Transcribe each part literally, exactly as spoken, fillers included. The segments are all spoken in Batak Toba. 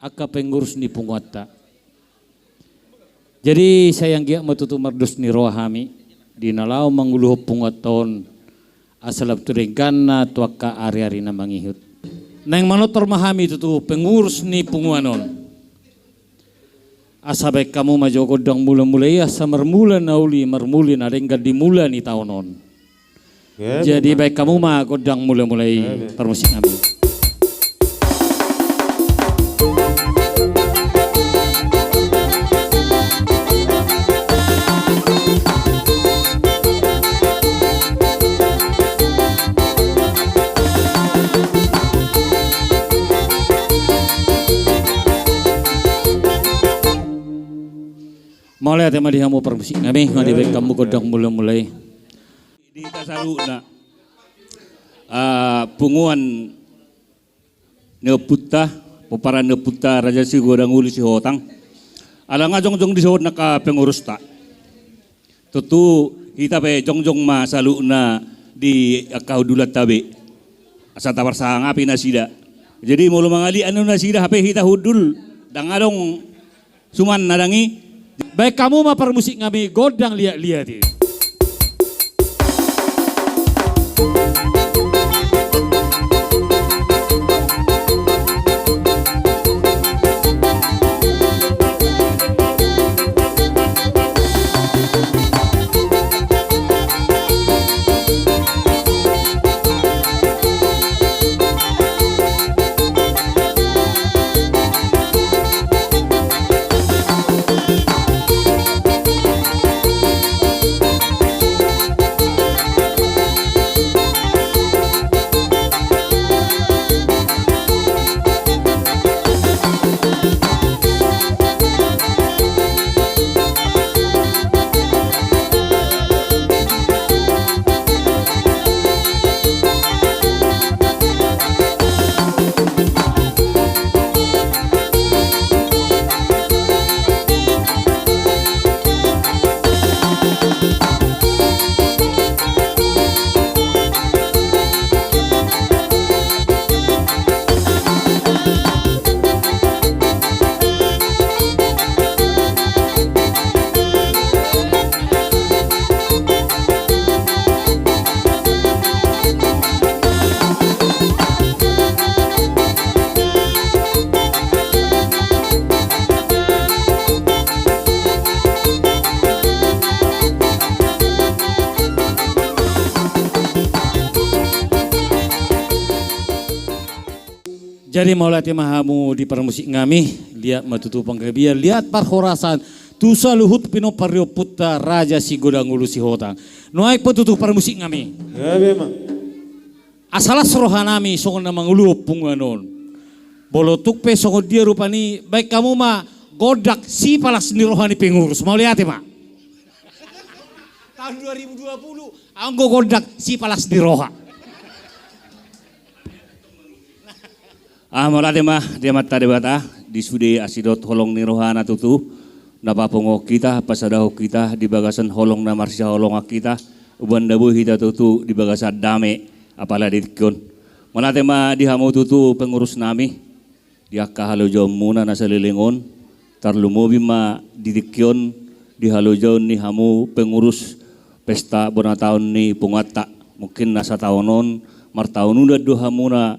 angka pengurus ni punguanta. Jadi sai anggiat ma tutu mardos ni roha hami di na laho manguluhon punguanta on, asa lam tu dengganna tu angka ari-ari na mangihut. Naeng manortor ma hami tutu pengurus ni punguan on. Asa baen hamu ma jo gondang mula-mula i, asa marmula na uli, marmula na denggan di mula ni taon on. Jadi baen hamu ma gondang mula-mula i, parmusik nami. Mauliate ma di hamu parmusik nami, nga dibaen hamu gondang mula-mula i. Di hita saluhutna, ah, punguan ni ompunta, pomparan ni ompunta Raja Sigodang Ulu Sihotang. Ala nga jongjong dison angka pengurusta. Tontu hita pe jongjong ma saluhutna di angka hundulanta be. Asa taparsangapi nasida. Jadi molo mangaliat nasida hape hita hundul, ndang adong suman na dang i. Baen hamu ma parmusik nami gondang liat-liat i. Jadi mauliate ma hamu di parmusik nami, liat ma tutu panggabean, liat parhorasan tu saluhut pinompar ni ompunta Raja Sigodang Ulu Sihotang. Nuaeng pe tutu parmusik nami. Asa las roha nami songon na manguluhon punguan on. Molo tung pe songon dia rupani, baen hamu ma gondang sipalas ni roha ni pengurus. Mauliate ma. Tahun dua ribu dua puluh, anggo gondang sipalas ni roha. Ah, mauliate ma di Amanta Debata, di sude asi dohot holong ni rohana tutu, na papunguhon hita, pasadahon hita, di bagasan holong na marsihaholongan hita, umbahen na boi hita tutu di bagasan dame, apala di tingki on. Mauliate ma di hamu tutu pengurus nami, di angka halojaonmuna na saleleng on, tarlumobi ma di tingki on, di halojaon ni hamu pengurus pesta bona taon ni punguanta. Mungkin na sataon on, martaon udan do hamuna,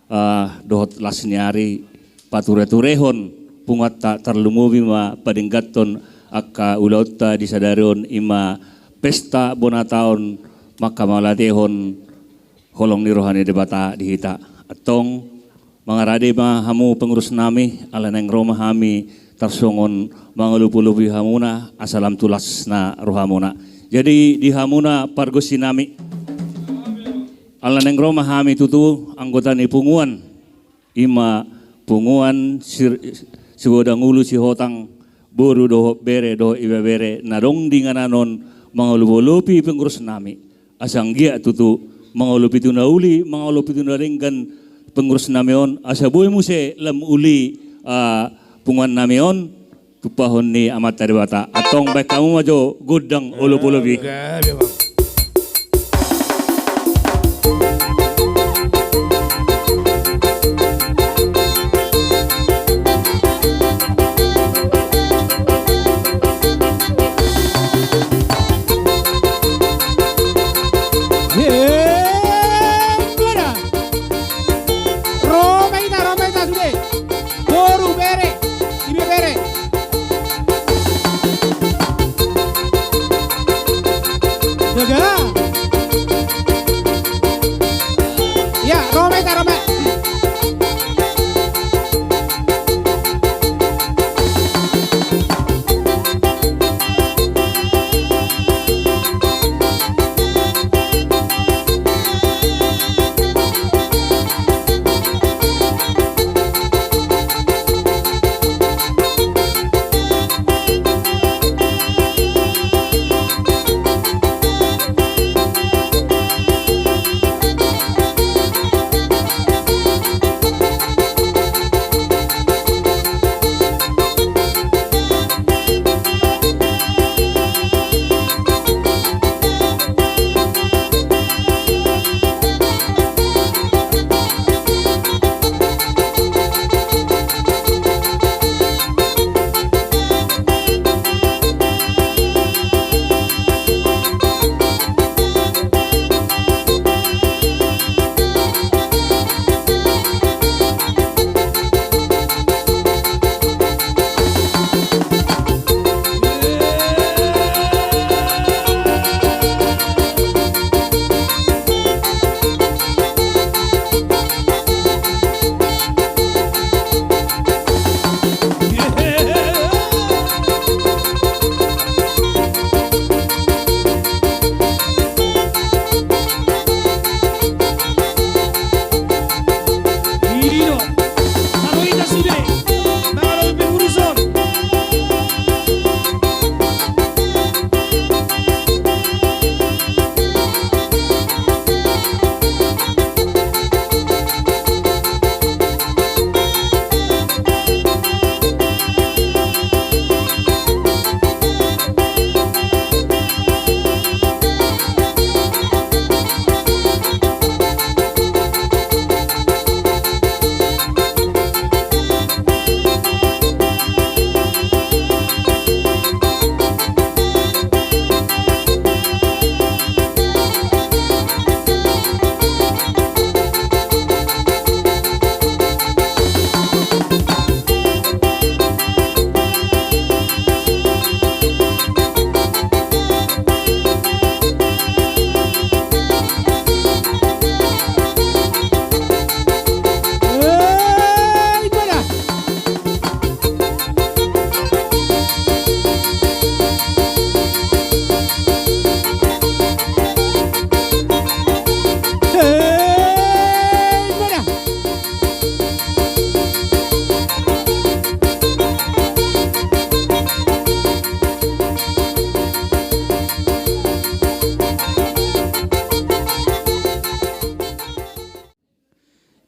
ah, dohot las ni ari, pature-turehon punguanta, tarlumobi ma padengganhon angka ulaonta di sadari on, i ma pesta bona taon, mangkamauliatehon holong ni roha ni Debata di hita. Antong, mangarade ma hamu pengurus nami, ala naeng ro ma hami tarsongon mangolopolopi hamuna, asa lam tu las na rohamuna. Jadi, di hamuna pargonsi nami, ala naeng ro ma hami tutu anggota ni punguan, i ma punguan Sir-, Sigodang Ulu Sihotang, boru dohot bere dohot ibebere na adong di inganan on, mangolopolopi pengurus nami. Asa anggiat tutu mangolopi tu na uli, mangolopi tu na denggan pengurus nami on, asa boi muse lam uli, ah, punguan nami on, tumpahon ni Amanta Debata. Antong baen hamu ma jo gondang olopolopi.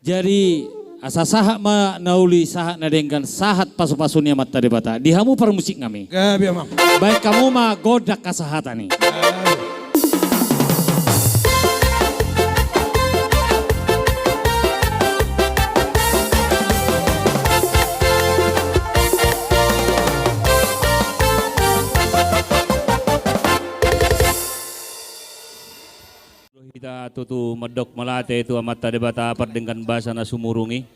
Jadi, asa sahat ma na uli, sahat na denggan, sahat pasupasu ni Amanta Debata. Di hamu parmusik nami. Gabe, Amang. Baen hamu ma gondang hasahatan i. Gabe. Do hita tutu mandok mauliate tu Amanta Debata pardenggan basa na sumurung i.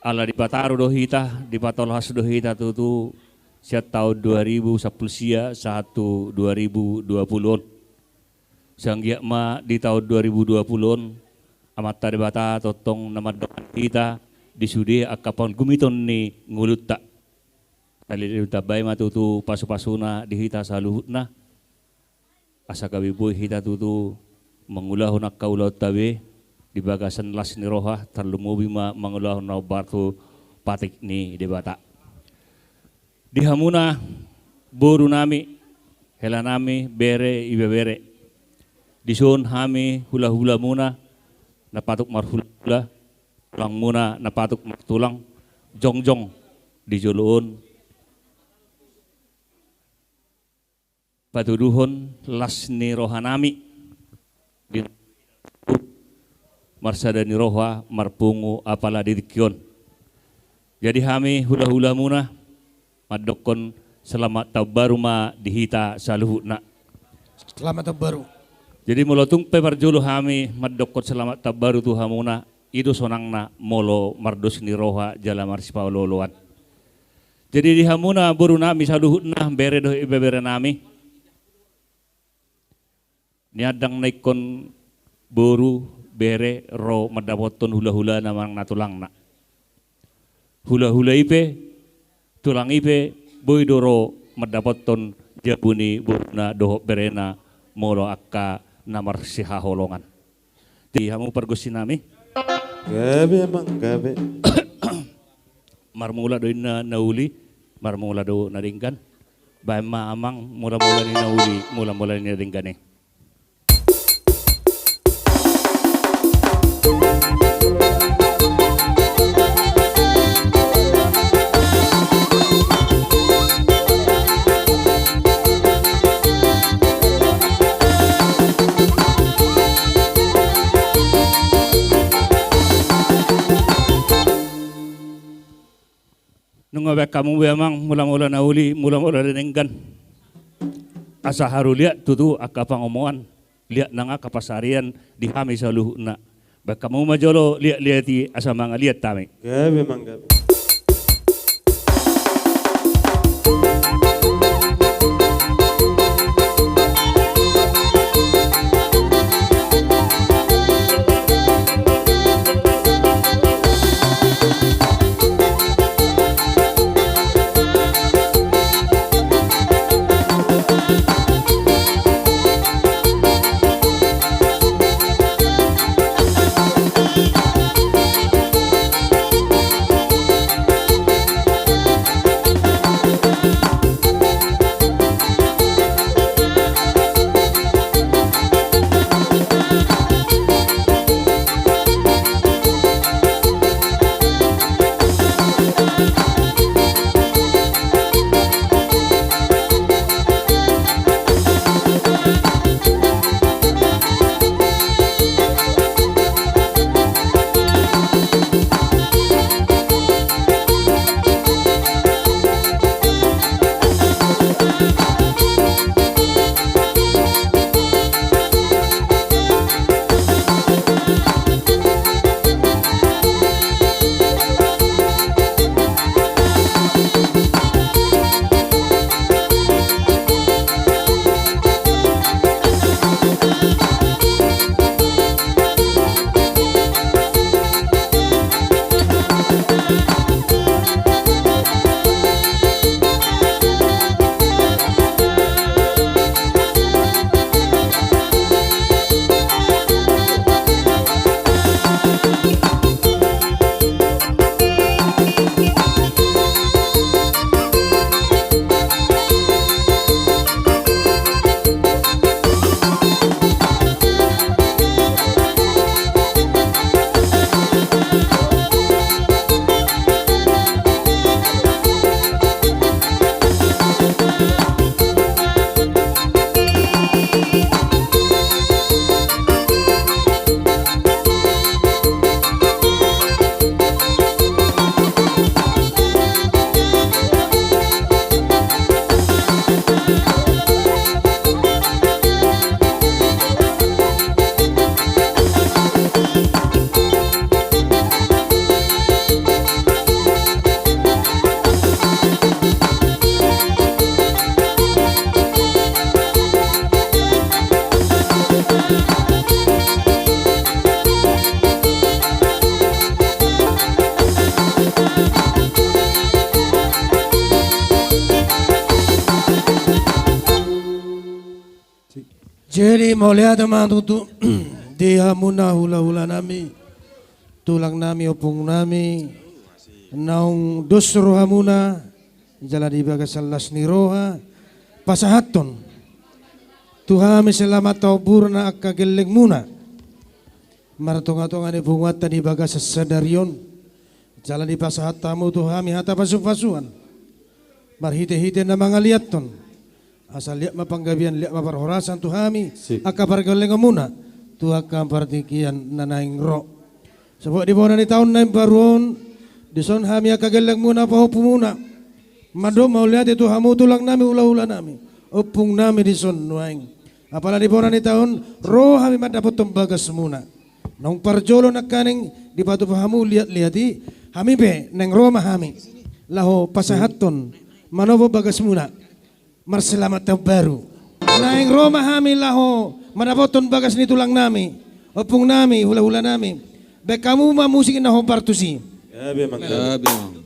Ala dipataru do hita, dipatolhas do hita tutu sian taon dua ribu sampulu sia sahat tu dua ribu dua pulu on. Sai anggiat ma di taon dua ribu dua pulu on, Amanta Debata tongtong na mandongani hita di sude angka panggumiton ni ngolunta. Sahali i ditambai ma tutu pasupasuna di hita saluhutna. Asa gabe boi hita tutu mangulahon angka ulaonta be di bagasan las ni roha, tarlumobi ma mangulahon na hombar tu patik ni Debata. Di hamuna boru nami, hela nami, bere, ibebere. Dison hami hulahulamuna na patut marhulahula, tulangmuna na patut martulang, jongjong di jolo on. Patuduhon las ni roha nami di marsada ni roha marpungu apala di tingki on. Jadi hami hulahulamuna mandokkon selamat taon baru ma di hita saluhutna. Selamat taon baru. Jadi molo tung pe parjolo hami mandokkon selamat taon baru tu hamuna, i do sonangna molo mardos ni roha jala marsipaolooloan. Jadi di hamuna boru nami saluhutna, bere dohot ibebere nami, niandang na ingkon boru, bere ro mandapothon hulahulana manang na tulangna. Hulahula i pe, tulang i pe, boi do ro mandapothon jabu ni boruna dohot berena molo angka na marsihaholongan. Di hamu pargonsi nami. Gabe, Amang, gabe. Marmula do inna na uli, marmula do na denggan. Baen ma, Amang, mulamula ni na uli, mulamula ni na denggan i. Nunga baen hamu be, Amang, mulamula na uli, mulamula na denggan. Asa haru liat tutu angka pangomoan, liat nang angka pansarian di hami saluhutna. Baen hamu ma jolo liatliat i asa mangaliat hami. Gabe, Amang, gabe. Jadi mauliate ma tutu di hamuna hulahulanami, tulangnami, ompungnami, naung dos rohamuna jala di bagasan las ni roha pasahathon tu hami selamat haumburna angka gellengmuna martongatonga ni punguanta di bagasan sadari on. Jala dipasahat hamu tu hami hata pasupasuan marhitehite na mangaliathon, asa liat ma panggabean, liat ma parhorasan tu hami, sip, angka pargellengonmuna tu angka partingkian na naeng ro. Sahat di bona ni taon na imbaru on, dison hami angka gellengmuna, pahompumuna, mandok mauliate tu hamu tulangnami, hulahulanami, ompungnami dison nuaeng. Apala di bona ni taon ro hami mandapothon bagasmuna. Naung parjolo nangkaning dipatupa hamu liatliat i, hami pe naeng ro ma hami laho pasahathon, manopo bagasmuna marselamat taon baru. Naeng ro ma hami laho mandapothon bagas ni tulangnami, ompungnami, hulahulanami. Baen hamu ma musik na hombar tusi. Gabe, Amang, gabe. Gabe, Amang.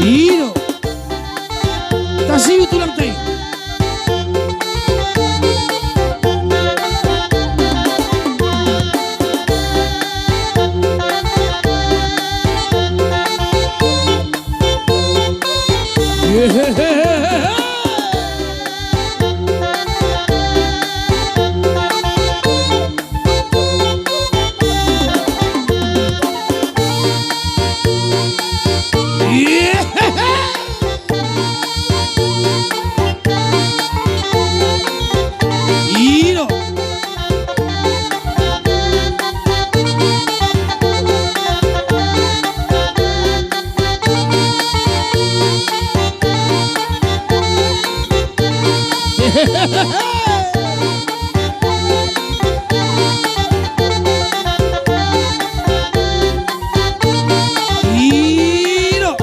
I do. Tasiu tulang tai. I do. I do.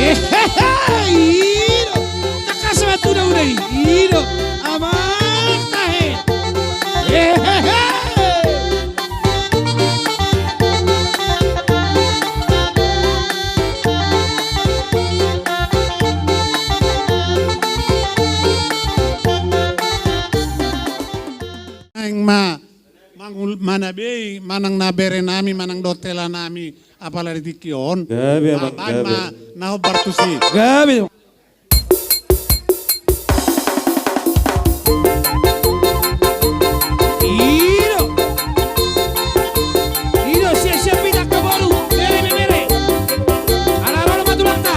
Ehehe, i do. Takasa ma tu na uda i. I do. Amang tahe. Ehehe. Naeng ma mangul-, manabei manang na bere nami manang dohot hela nami apala di tingki on. Gabe, Abang, baen gabe. Ma na hombar tusi. Gabe. I do. I do, siap-siap, pita angka boru, bere, bere. Ala ro ma tulangta.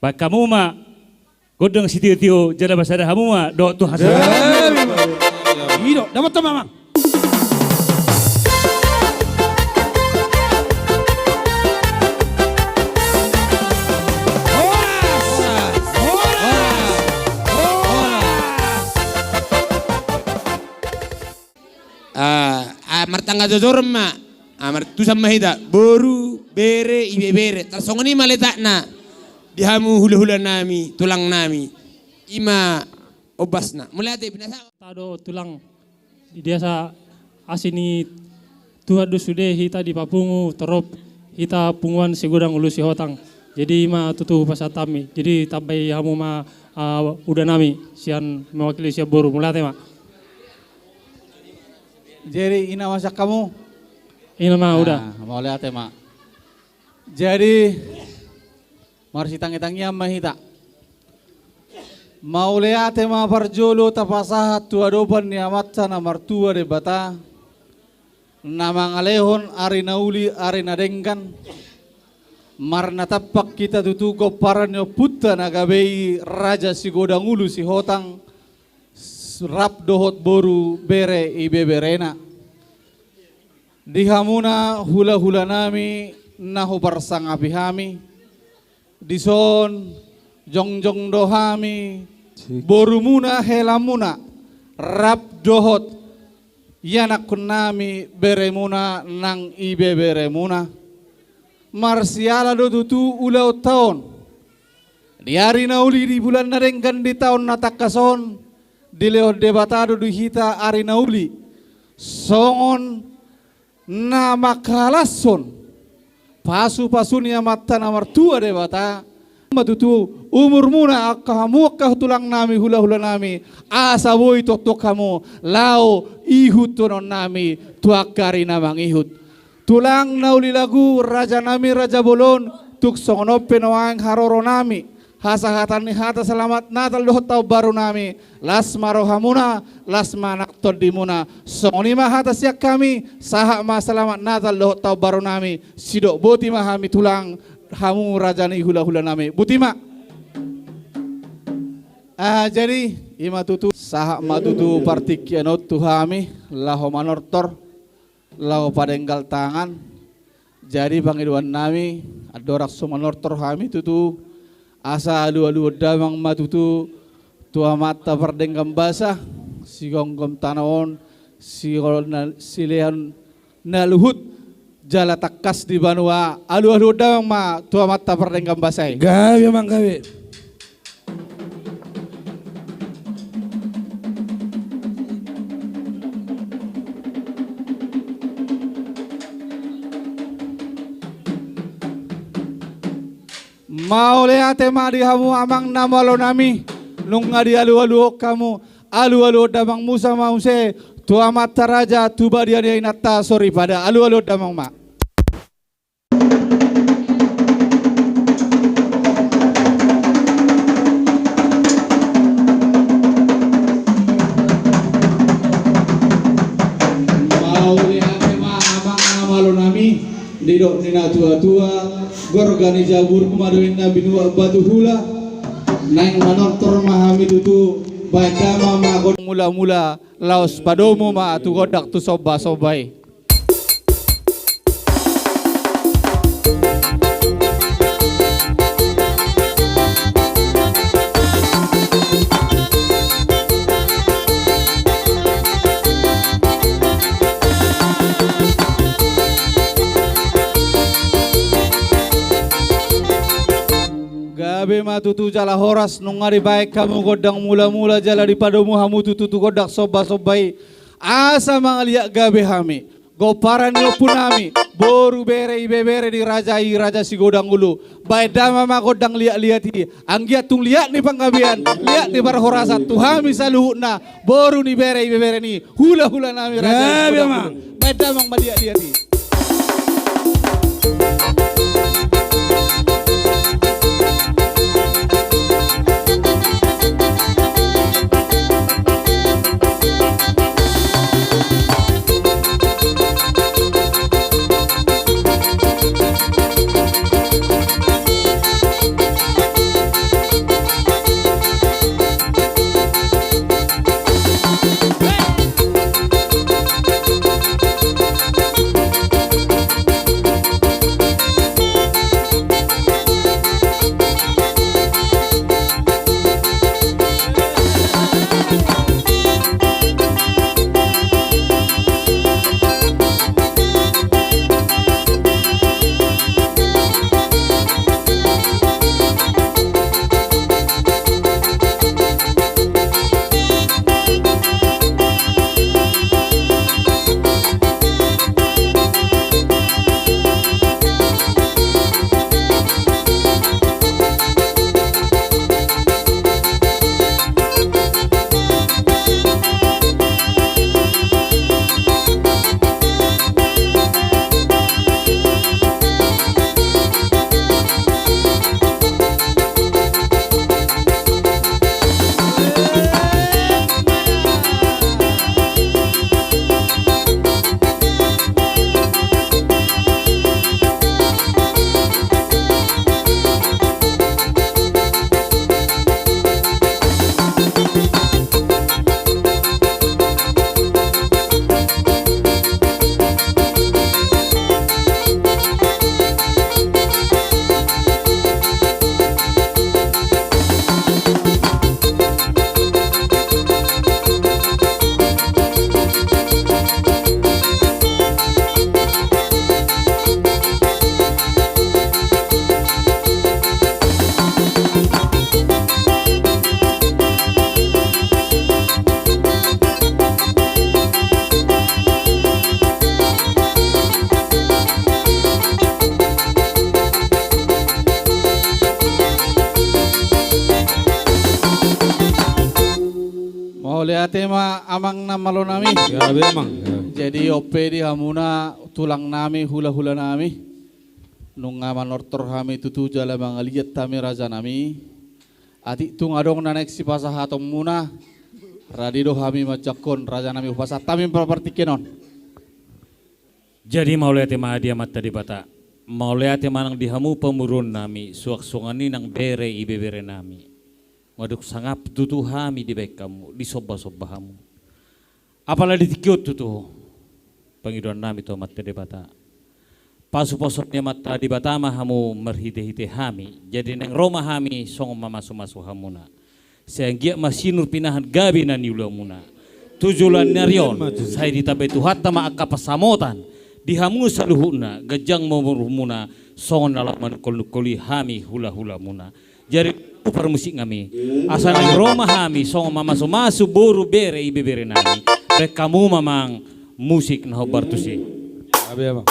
Baen hamu ma gondang sitiotio jala pasada hamu ma dohot tu hasahatan. I do, dapothon ma, Amang. Horas! Horas! Horas! Ah, ah, martangga jojoron ma. Ah, martusan ma hita. Boru, bere, ibebere. Tarsongon i ma letakna di hamu hulahulanami, tulangnami. I ma ombasna. Mauliate, binasa. Tado tulang. Di asa asi ni Tuhan do sude hita dipapungu torop hita punguan Sigodang Ulu Sihotang. Jadi i ma tutu pasahat hami. Jadi tambai hamu ma, ah, udanami sian mewakili sian boru. Mauliate ma. Jadi i na ma sian hamu. I na ma uda. Ah, mauliate ma. Jadi marsitangitangian ma hita. Mauliate ma parjolo tapasahat tu adopan ni Amanta na martua Debata, na mangalehon ari na uli ari na denggan, marnatampak hita tutu gomparan ni ompunta na gabe i Raja Sigodang Ulu Sihotang, rap dohot boru, bere, ibeberena. Di hamuna hulahulanami na huparsangapi hami, dison jongjong do hami, sik, borumuna, helamuna, rap dohot ianakkonnami, beremuna nang ibeberemuna. Marsiala do tutu ulaonta on. Di ari na uli, di bulan na denggan, di taon na tangkas on, dilehon Debata do di hita ari na uli songon na manghalashon pasupasu ni Amanta na martua Debata. Ma tutu umurmuna, angka hamu angka tulangnami, hulahulanami, asa boi tongtong hamu laho ihuthononnami tu angka ari na mangihut. Tulang na uli lagu, rajanami raja bolon, tung songon on pe nuaeng haroronami, hasahatan ni hata selamat Natal dohot taon barunami, las ma rohamuna, las ma nang tondimuna. Songon i ma hata sian hami, sahat ma selamat Natal dohot taon barunami, sidok boti ma hami tulang, hamu raja ni hulahulanami. Boti ma. Ah, jadi i ma tutu, sahat ma tutu partingkian on tu hami laho manortor, laho padenggal tangan. Jadi pangidoannami, andorang so manortor hami tutu, asa alualuhon damang ma tutu tu Amanta Pardenggan Basa, sigomgom tano on, sigol na, silean na luhut jala tangkas di banua, alualuhon damang ma tu Amanta Pardenggan Basa i. Gabe, Amang, gabe. Mauliate ma di hamu amang na malonami, nunga dialualuhon hamu, alualuhon damang muse ma muse tu amanta raja, tu badia ni inanta soripada, alualuhon damang ma. Mauliate ma amang na malonami, didok ni natuatua, gorga ni jabu ruma do inna binuat batu hula. Naeng manortor ma hami tutu, baen damang ma gondang mulamula, laos padomu ma tu gondang tu sombasomba i. Gabe ma tutu jala horas, nunga dibaen hamu gondang mulamula jala dipadomu hamu tutu tu gondang sombasomba i. Asa mangaliat gabe hami, gomparan ni ompunami, boru, bere, ibebere ni raja i, Raja Sigodang Ulu. Baen damang ma gondang liatliat i. Anggiat tung liat ni panggabean, liat ni parhorasan tu hami saluhutna, boru ni, bere, ibebere ni hulahulanami, Raja i. Gabe, Amang. Baen damang ma liatliat i. Ate ma amang na malo nami. Ya, be amang. Ya. Jadi on pe di hamuna tulang nami, hula-hula nami. Nunga manortor hami tutu jala mangaliat hami raja nami. Atik tung adong na naeng sipasahaton muna. Radi do hami manjangkon raja nami, hupasahat hami partingkian on. Jadi mauliate ma di Amanta Debata. Mauliate ma nang di hamu pamoruon nami, suang songon i nang bere ibebere nami. Nunga dung sangap tutu hami dibahen hamu, disomba-somba hamu. Apala di tingki on tutu, pangidoan nami tu Amanta Debata. Pasupasu ni Amanta Debata ma hamu marhite-hite hami, jadi naeng ro ma hami songon mamasu-masu hamuna. Sai anggiat ma sinur pinahan gabe na niulamuna. Tu joloan ni ari on, sai ditambai Tuhanta ma angka pansamotan di hamu saluhutna, ganjang ma umurmuna, songon na laho manungkol-nungkoli hami hula-hulamuna. Jadi parmusik nami, asa naeng ro ma hami songon mamasu-masu boru bere ibebere nami. Bahen hamu ma amang musik na hombar tusi. Abe, amang.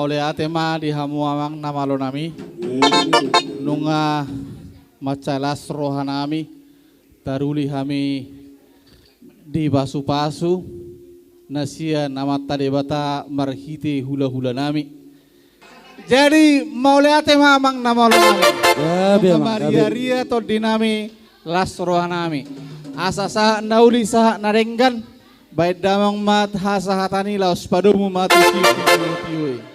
Mauliate ma di hamu amang na malo nami. Nunga mansai las roha nami, taruli hami dipasu-pasu na sian Amanta Debata marhite hula-hula nami. Jadi mauliate ma amang na malo nami. Gabe, nunga amang, gabe. Marria-ria tondi nami, las roha nami. Asa sahat na uli sahat na denggan. Baen damang ma hasahaton i laos padomu ma tu si tio-tio i.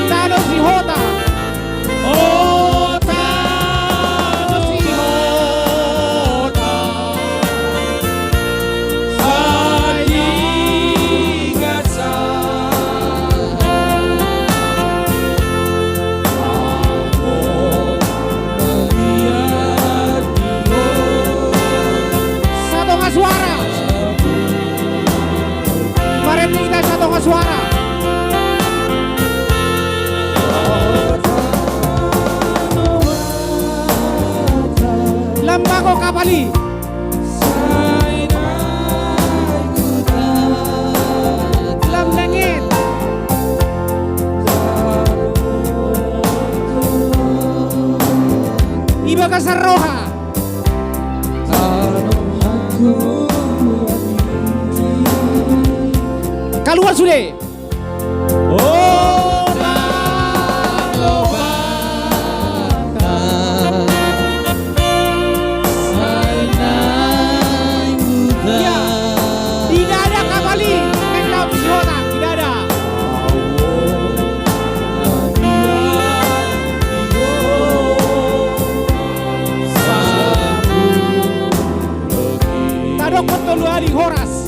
Tano Sihota. Satonga suara. Marende hita satonga suara. Lam bago kapal i. Lam lengen. I bagasan roha. Kaluar sude. Tidak ada kapal i, main laut di Sihota, tidak ada. Tadok tolu ari horas.